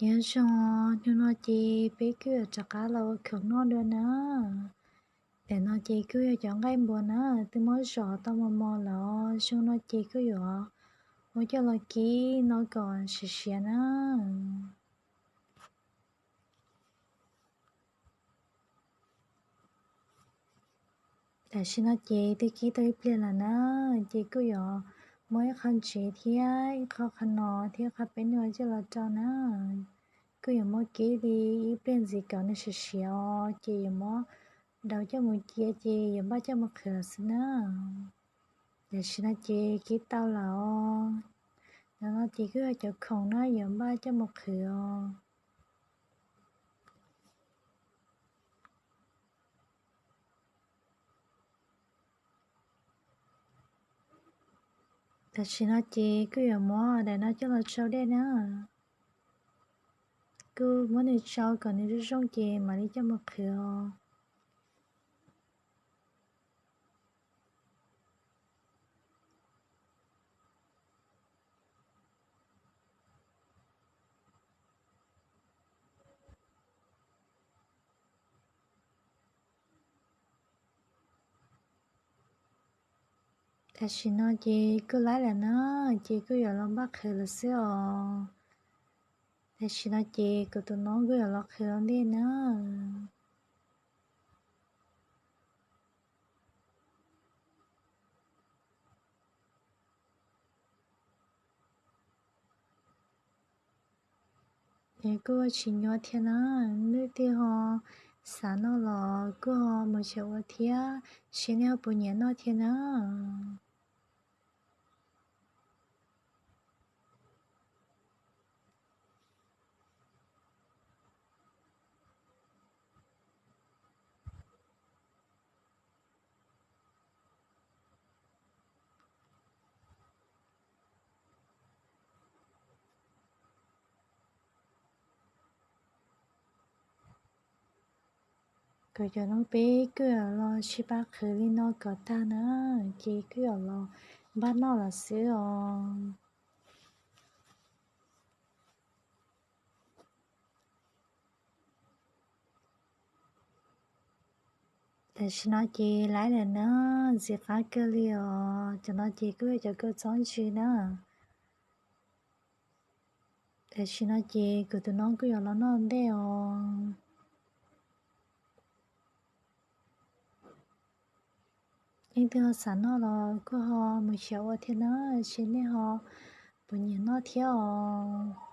Nyob zoo, hnub no ces peb kuj yuav rov qab los ua khoom noj dua na. Ntawm no ces kuj yog cov nqaij npua na, twb muab zom tau mos mos lawm. Zoo no ces kuj yuav muab coj los kib no kom siav siav na. Tam sim no ces twb kib tau ib pliag lawm na, ces kuj yuav muab ib qho ntsev thiab ib qho qhov no thiab qhov peb nua coj los rau na. Kuj yuav muab kib li ib pliag ntxiv kom nws siav siav os, ces yuav muab daus coj mus cia ces yuav npaj coj mus qhwv lawm xwb na. Tam sim no ces kib tau lawm os. Ntawm no ces kuj yog cov khoom na yuav npaj coj mus qhwv os. Tam sim no ces kuj yuav muab daim no coj los tsau dej na. Kuj muab nws tsau kom nws zoo zoo ces mam li coj mus qhwv os. Tam sim no ces kuj laib lawm na, ces kuj yuav los npaj qhwv lawm xwb os. Tam sim no ces kuv tus noob kuj yuav los qhwv ua ntej na. Es kuj tsis nyuaj thiab na, leej twg ho xav noj los kuj ho mus xyaum ua thiab, seb nej ho puas nyiam noj thiab na. Kuv cov noob peb kuj yuav los sib pab qhwv li no kom tag na, ces kuj yuav los npaj noj lawm xwb os. Tam sim no ces laib lawm na, ntxim qab kawg li os. Cov no ces kuj yog cov kua txob ntsws na. Tam sim no ces kuv tus noob kuj yuav los noj ntej os. Leej twg ho xav noj los kuj ho mus xyaum ua thiab na, seb nej ho puas nyiam noj thiab os.